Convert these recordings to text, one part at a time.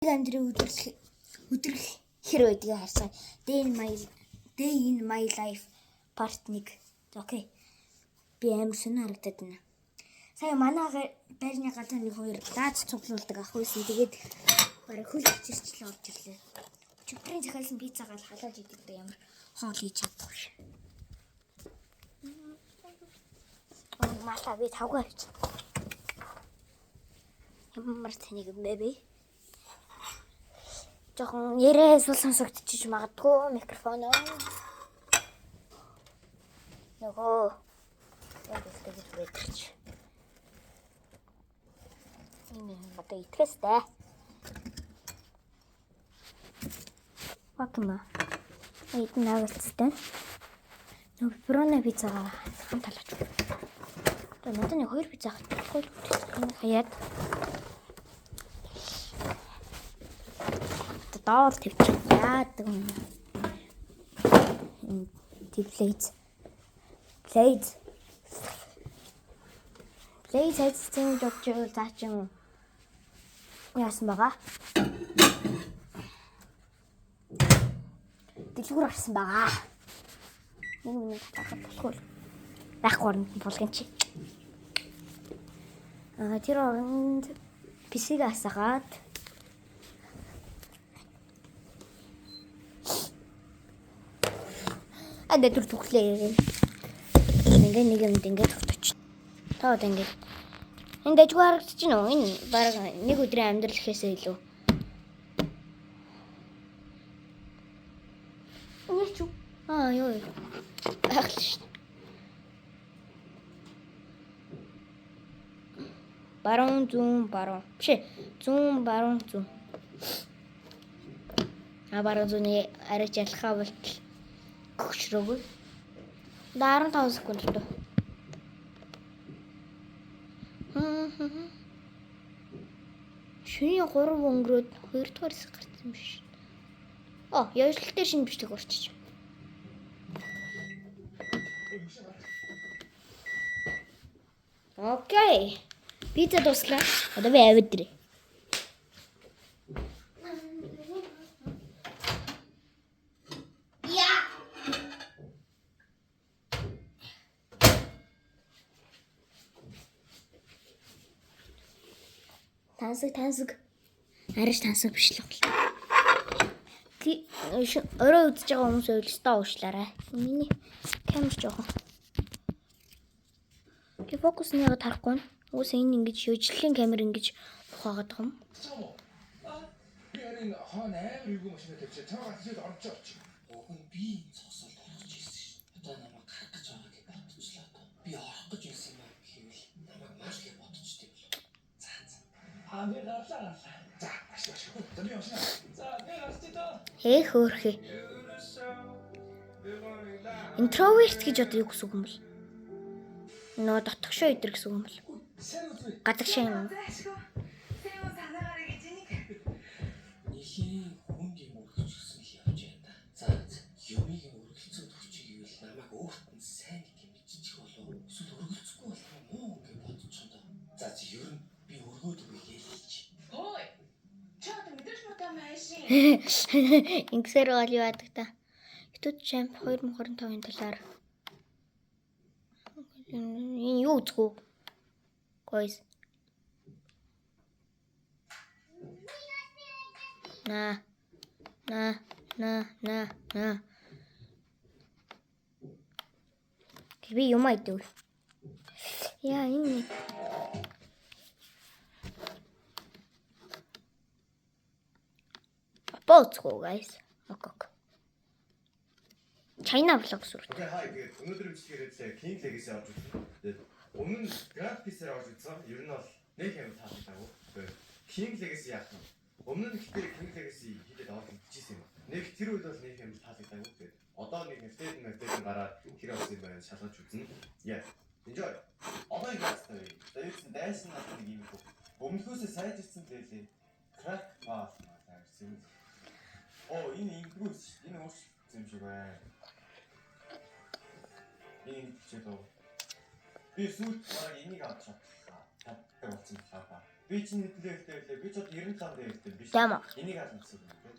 Амьдрын өдөр хэр байдгийг харсан. Day in my life part 1. Okay. Би амар сонин харагдаад байна. Сая манай байрны гадаа нэг хоёр лааз цуглуулдаг ах байсан. Тэгээд бараг хөл хичээсчлээ орж ирлээ. Өчигдрийн захиалсан пиццагаа л халааж идэв ямар хоол хийж чадахгүй ш. Малаа би тавгүй авчих. Ямар тэнийг юм бэ би? Жохон яриа сул сонсогдчихж магадгүй микрофоноо. Нөгөө яг л гэж байдаг чи. Энэ одоо итгэстэй. Вакма. Эдэн нагалцтай. Нөгөө пепперони пиццагаа хамт халаач. Одоо надад нэг хоёр пицца авах болохгүй л хаяад. Одоо доор тавьчих. Яадаг юм. Тэвлэйз. Плейз. Плейз хайцсан гэж бодож байвал заа чин яасан байгаа. Дэлгүүр гарсан байгаа. Нэг минут татаад болохгүй. Байхгүй оронд нь булган чи. Тэр оронд PC-г асаагаад анда түр түглээ. Ингээ нэг юмд ингээ тогтооч. Та одоо ингээ. Энэ дажгүй харагдаж байна уу? Энэ баг нэг өдрийн амьдрал гэхээсээ илүү. Энэ ч юу? Аа юу. Байх л шүү. Баруун зүүн баруун. Биш ээ. Зүүн баруун зүүн. А баруун зүүний арайч ялхаа болтол өгчрөөгүй. 15 секунд дөө. Шөнийн 3 өнгөрөөд 2 дугаар хэсэг гарсан юм биш. Оо, явжлал дээр шинэ бичлэг орчиж. Okay. Пицца дуслаа. Одоо би аваад ирээ. Яа. Тансаг тансаг. Арайч тансаг биш л байна. Өрөө үзэж байгаа хүмүүс ойлстоо уушлаарай. Миний камер жоохон. Би фокус нь яагаад харахгүй вэ? Угсаа энэ ингэж ёжлын камер ингэж ухаагаад байгаа юм. Би харин хоон амар эвгүй машина тавьчаа. Чамаа гацээд орж очив. Уг нь би энэ цогсолд орох гэж ирсэн шин. Одоо намайг гарах гэж байгаа гэж бодчихлоо доо. Би орох гэж ирсэн юм аа гэвэл намайг мал гэж бодчихд юм бол. За за. Аа би гарлаа гарлаа. За маш маш. За би машина. За би гарч доо. Ээ хөөрхий. Introvert гэж одоо юу гэсэн үг юм бол? Нөгөө дотгошоо идэр гэсэн үг юм бол? Сайн үзье. Гадагшаа юм. Зайшгүй. Сэм санаагаараа гэж энийг. Нилийн хүнд юм өргөжсөн л явж байна да. За за. Юмыг юм өргөлцөөд өгчий гэвэл намайг өөрт нь сайн гэдэг юм биччих болов. Эсвэл өргөлцөхгүй бол муу гэж бодчих доо. За за ер нь би өргөөд өгье гээл чи. Хөөе. Чи одоо мэдээж муутай майшин. Ингэсээр бол юу яадаг та? YouTube Champ 2025-ын талаар. Энэ юу үзэх үү? Guys. На. На, на, на, на. Би юм айдав. Яа, энэ нэг. Апа үзэх үү, guys? Ok, ok. China vlog сүрт. Okay, hi. Тэгээд өнөөдөр бичлэгээр King Legacy авч үзсэн. Тэгээд өмнө нь Grand Piece-ээр авч үзсэн. Ер нь бол нэг юм таалагдаагүй. Тэгээд King Legacy яах юм? Өмнө нь гэхдээ King Legacy хийгээд аваад үзчихсэн юм. Нэг тэр үед бол нэг юм таалагдаагүй. Тэгээд одоо нэг update гараад хэр болсон юм байна шалгаж үзнэ. Yeah. Enjoy. Одоо юу яасан вэ? За юу гэсэн дайсан надад нэг юм хөө. Өмнөхөөсөө сайжирсан лээ. Crack pass гэсэн юм. Оо энэ ингэдэггүй шүү. Энэ өөрчлөлт юм шиг байна. Энэ ингэж хичээл үү. Би сүүлд бараг энийг авч чадлаа. Чаддаг болсон талаа. Би чинь хэдэн level тэй байлээ? Би ч одоо 97 level тэй биш. Дама. Энийг ална гэсэн үг тийм.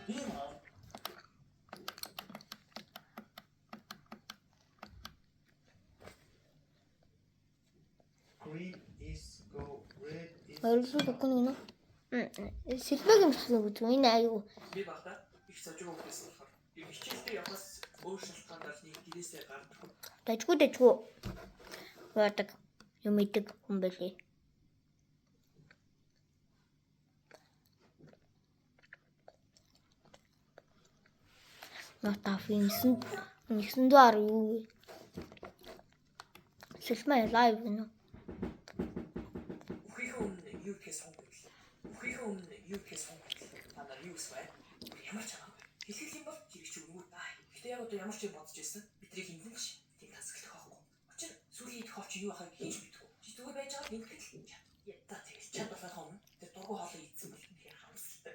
Би маа. Green is go, red is Орилол үгүй нэг нэ. Сэлбэг юм шиг үү? Энэ аюу. Би багтаа их сожиг хөвгөөс болохоор ер нь хичээлдээ явахаас өөр шалтгаанаар нэг гэрээсээ гардаг. Дажгүй дажгүй. Яадаг юм идэг хүн байлээ. Нотафинсэн нэгсэн дээр юу вэ? Сэлмэ лайв гэнэ. Үхийнхээ өмнө юу гэхээ сонгох. Үхийнхээ өмнө юу гэхээ сонгох. Та нар юу гэсэн вэ? Ямар ч хамаагүй. Хэлэх юм бол тэр чи өгнө үү? Гэтэ яг одоо ямар ч юм бодож ирсэн. Бидрийг хинхэн ч тийм тасгалах байхгүй. Учир сүүлийн идэх хоол чи юу байхыг хийж мэдэхгүй. Чи зүгээр байж байгаа гинтгэл чад. Ядаа тэгэл чад болохын өмнө тэр дургу хоолыг идсэн бол үнэхээр харамсалтай.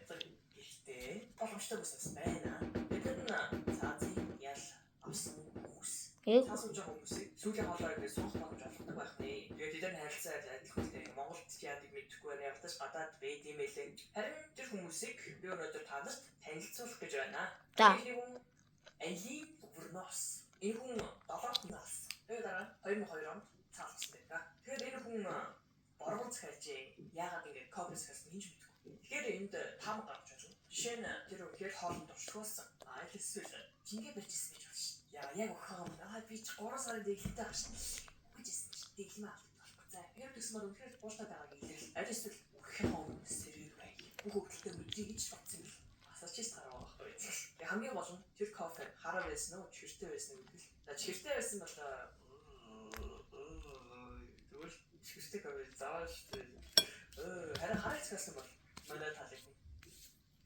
Гэхдээ боломжтой бүс бас байна. Бид нар цаазын ял авсан хүмүүс. Яг Цаас ууж байгаа хүмүүсийг сүүлийн хоолоо идэх сонгох боломж олгодог байх нэ. Тэгээд тэд нар харилцаа адилхан л дээ. Монголд ч яадаг мэдэхгүй байна. Явтаж гадаад байд юм байлээ. Харин тэр хүмүүсийг би өнөөдөр та нарт танилцуулах гэж байна. За. Эхний хүн Алин Вурнос. Энэ хүн 7 хүн алсан. Тэгээд дараа нь 2002 онд цаалсан байдаг. Тэгэхээр энэ хүн боргон захиалжээ. Яагаад ингэж кофе захиалсан гэж мэдэхгүй. Тэгэхээр энд таам гарч байна. Жишээ нь тэр үнэхээр хоолнд туршуулсан. Аль эсвэл жингээ барьжсэн гэж байна шүү. Яа яг өгөх юм. Аа би чи 3 сарын дэглэлтэй байх шин. Үхэж исэн чи дэглэмээ алдах болохгүй. За тэр тэгсэн бол үнэхээр бууштай байгааг илэрхийл. Аль эсвэл өгөх юм сэрүүр бай. Бүх хөвгөлтэй мэдрийг гэж бодсон юм л. Асаач ч гараа байхгүй. Тэгээ хамгийн гол нь тэр кофе хараа байсан уу, чихэртэй байсан уу гэдэг л. За чихэртэй байсан бол тэгвэл чихэртэй кофе заавал шүү дээ. Харин хараа цэцсэн бол манай талыг.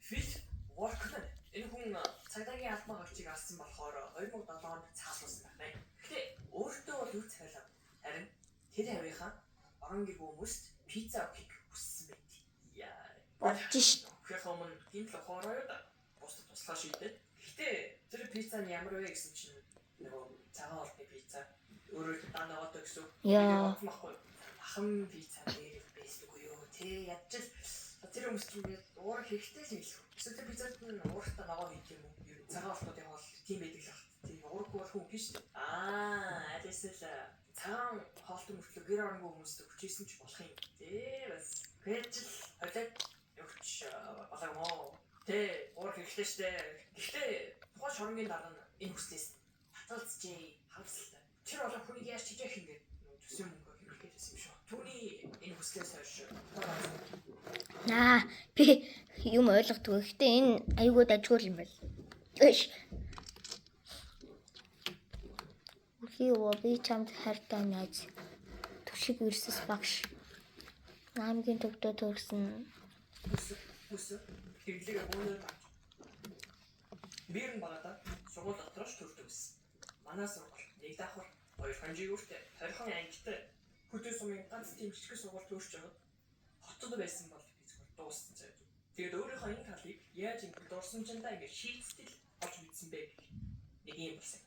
Фил Workman энэ хүн цагдаагийн албан хаагчийг алсан болохоор 2007 онд цаалуулсан байна. Гэхдээ өөртөө бол юу цахиалаа. Харин тэр хавийнхаа орон гэр хүмүүст пицца өгөхийг хүссэн байт. Яа. болж шít. Үхэх өмнө гинт л ухаараа юу да. Бусдад туслаа шийдээд. Гэхдээ тэр пицца нь ямар вэ гэсэн чинь нөгөө цагаан олдны пицца. Өөрөөр даа ногоотой гэсэн. үг. Яа. Тэгээд бодсон байхгүй. Махан пицца дээр байсан үгүй юу? Тэ ядчил тэр хүмүүс чинь ингээд уурах хэрэгтэй л юм л. Эсвэл тэр пиццад нь уурахтаа ногоо хийх юм уу? Ер нь цагаан олднуудын хоол тийм байдаг л багт. Тийм уурахгүй бол хүн биш үү? Аа, аль эсвэл цагаан хоолтой мөртлөө гэр оронгүй хүмүүст өгчээсэн ч болох юм. Тэ бас хээжл холиод өгч болоо юм уу? Тэ уурах хэрэгтэй штэ. Гэхдээ тухайн шоронгийн дараа нь энэ хүслээс татгалзжээ. Харамсалтай. Тэр болон хүнийг яаж чижээх ингээд төсөн мөнгө хэрэглэх гэсэн юм шүү. Түүний энэ хүслээс хойш Наа би юм ойлгохгүй. Гэхдээ энэ аюугүй дажгүй юм байна. Эш. Үхий оо би чамд хайртай найз. Түшиг версус багш. Намгийн төвдөө төрсөн. Бүс бүс хэрэглээгээ бөөнөр авч. Бэр нь багада сургууль дотроос төрдөг гэсэн. Манай сургууль нэг давхар хоёр хонжигүүртэй, 20 ангитай хөдөө сумын ганц тийм жижиг сургууль төрж байгаад хотод байсан бол би зүгээр дууссан заяа. Тэгээд өөрийнхөө энэ талыг яаж ингэ дурсамжиндаа ингэ шийдтэл олж мэдсэн бэ гэх нэг юм болсон.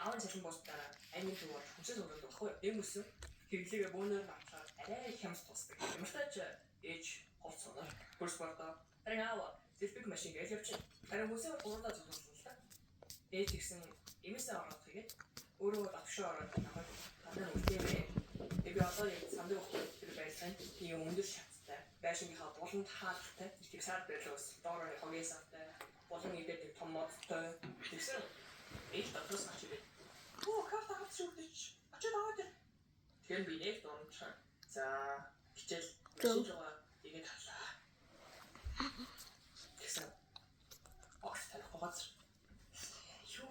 Аав нь цалин бос дараа ангийн төв болж хүнсээ сураад байхгүй. Эм өсөн хэрэглээгээ бөөнөр нь авчаад арай хямс тусдаг. Ямар ч тач ээж хувц сонор хөрс бордоо харин аав дэлбэг машин гэж явчих. Харин хүнсээ гурвандаа зөвлөсөн л та. Ээж ихсэн эмээсээ ороод тэгээд өөрөө дотгошоо ороод намайг танаа үлдээмэ. Тэгээ би одоо яг сандаг байхгүй тэр байсан. Тийм өндөр шаттай. Байшингийнхаа буланд хаалттай. Тэр сар байлаа бас доороо хогийн савтай. Булан игээд нэг том модтой. Тэгсэн ээж дотроос гарч ирээд Оо, карт авч шүлдэж. Очоод аваад ир. Тэгэхээр би нэг дундчаа. За, хичээл машин руугаа игээд харлаа. Тэгсэн. Огт танихгүй газар. Юу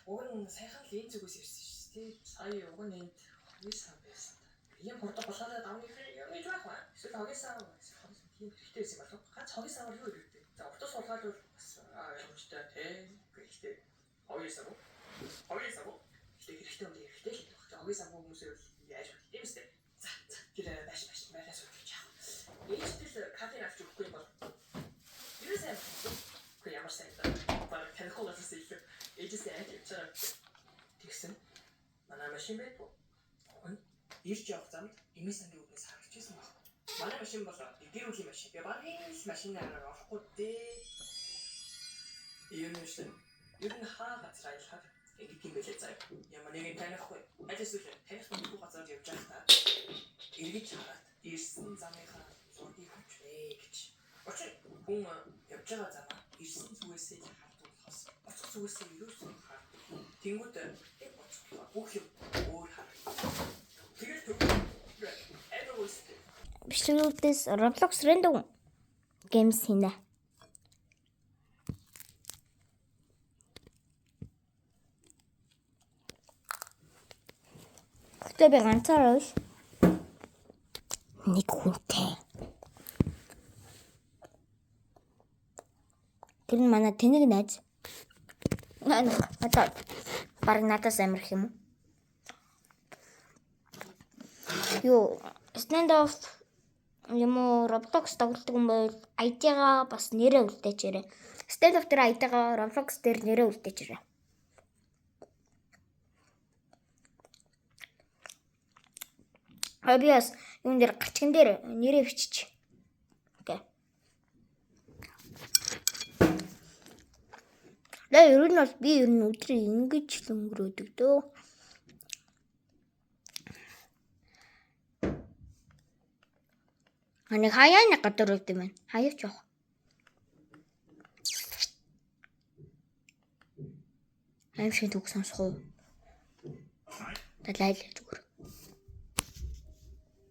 бол уг нь саяхан л энэ зүгээс ирсэн шүү дээ. Сая уг нь энд хогийн сан байсан та. Ийм хурдан булгаалаад авах юм гэж байх ба. Эсвэл хогийн сан эсвэл хогийн сан тийм хэрэгтэй байсан болов. Ганц хогийн самаар юу хэрэгтэй? За, утас сулгаал бол бас ойлгомжтой тий. Гэхдээ хогийн сан уу? Хогийн сан уу? Гэхдээ хэрэгтэй юм хэрэгтэй л гэдэг байна. Хогийн сангүй хүмүүсээ бол яаж вэ? Тийм үстэй. За, за тэр баш баш байраа суулгаж яах. Ээжтэл кафе авч өгөхгүй юм бол юу сайн бэ? Үгүй ямар сайн бэ? Бараг танихгүй газраас илүү ээжээсээ айж явж байгаа. Тэгсэн. Манай машин байдгүй. Ирж явах замд эмээ сангийн үднээс харагдчихсан баг. Манай машин бол гэр бүлийн машин. Би багийн л машины араар орохгүй дээ. Ер нь шүү. Ер нь хаа газар аялахаар ингэдэг юм байлээ заяа. Ямар нэгэн танихгүй. Аль эсвэл таних мэдгүй газар явж байхдаа эргэж хараад ирсэн замынхаа зургийг авч вэ гэж. Учир хүн явж байгаа замаа ирсэн зүгээсээ л хардаг болохоос очих зүгээсээ ерөөсөө хардаг. Тэнгүүд яг очихлоо бүх юм өөр харагдав. Тэгэл төв амар үстэй. Бичлэгүүдээс Roblox Random Games хийнэ. Гэтэ би ганцаараа биш. Нэг хүнтэй. Тэр нь манай тэнэг найз. Наа одоо баг надаас амирх юм уу? Юу, Standoff юм уу Roblox тоглодог юм бол ID-гаа бас нэрээ үлдээчээрэй. Standoff дээр ID-гаа Roblox дээр нэрээ үлдээчээрэй. А би бас юун дээр гарчган дээр нэрээ бичиж. Okay. Лээ ер нь бол би ер нь өдрийг ингэж л өнгөрөөдөг дөө. А нэг хаяа нэг гадар өгд юм байна. Хаяач явах. Аим шиг үг сонсох уу? Талайл зүгээр.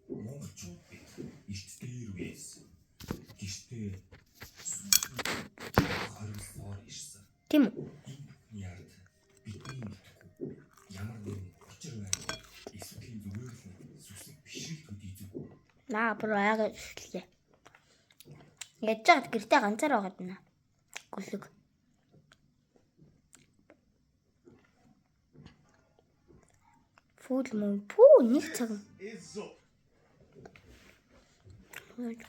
Монголчууд бид эрт дээр үеэс гэртээ хоригдсоор ирсэн. Тийм үү? Энэ бүхний ард бидний мэдэхгүй ямар нэгэн учир байна. Эсвэл зүгээр л нэг сүсэг бишрэл төдий зүг. Наа бүр аяга ишлээ. Яаж чад гэртээ ганцаар байгаад байна. Гүлэг. Фул мөн пүү нэг цаг. Is up. PlayStation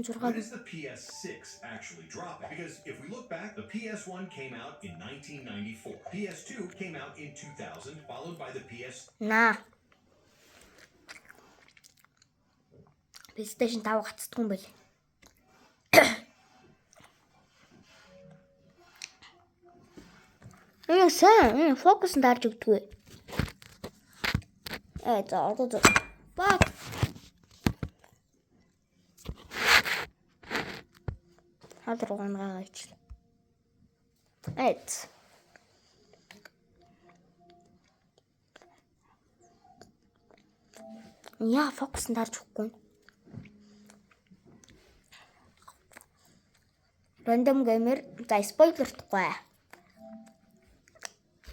6 When is the PS6 actually dropping? Because if we look back, the PS1 came out in 1994. PS2 came out in 2000, followed by the PS Наа. PlayStation 5 гацдгүй юм байл. Энэ сайн, энэ фокус нь дарж өгдөггүй. Э за одоо за. Бак. Хад руу унгаа гач. Эт. Яа фокус нь дарж өгөхгүй. Random gamer за спойлердохгүй.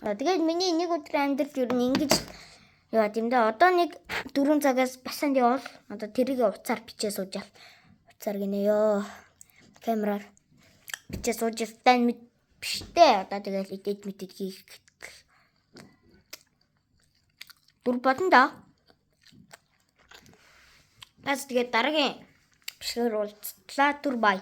Тэгээд миний нэг өдрийн амьдрал ер нь ингэж яваад юм да. Одоо нэг 4 цагаас басанд явал одоо тэрийг уцаар бичээ сууж ал. Уцаар гинэ ёо. Камераар бичээ сууж тань мэд биштэй. Одоо тэгэл эдэд мэдэд хийх. Дүр бодон да. Бас тэгээд дараагийн бичлэгээр уулзлаа. Түр бай.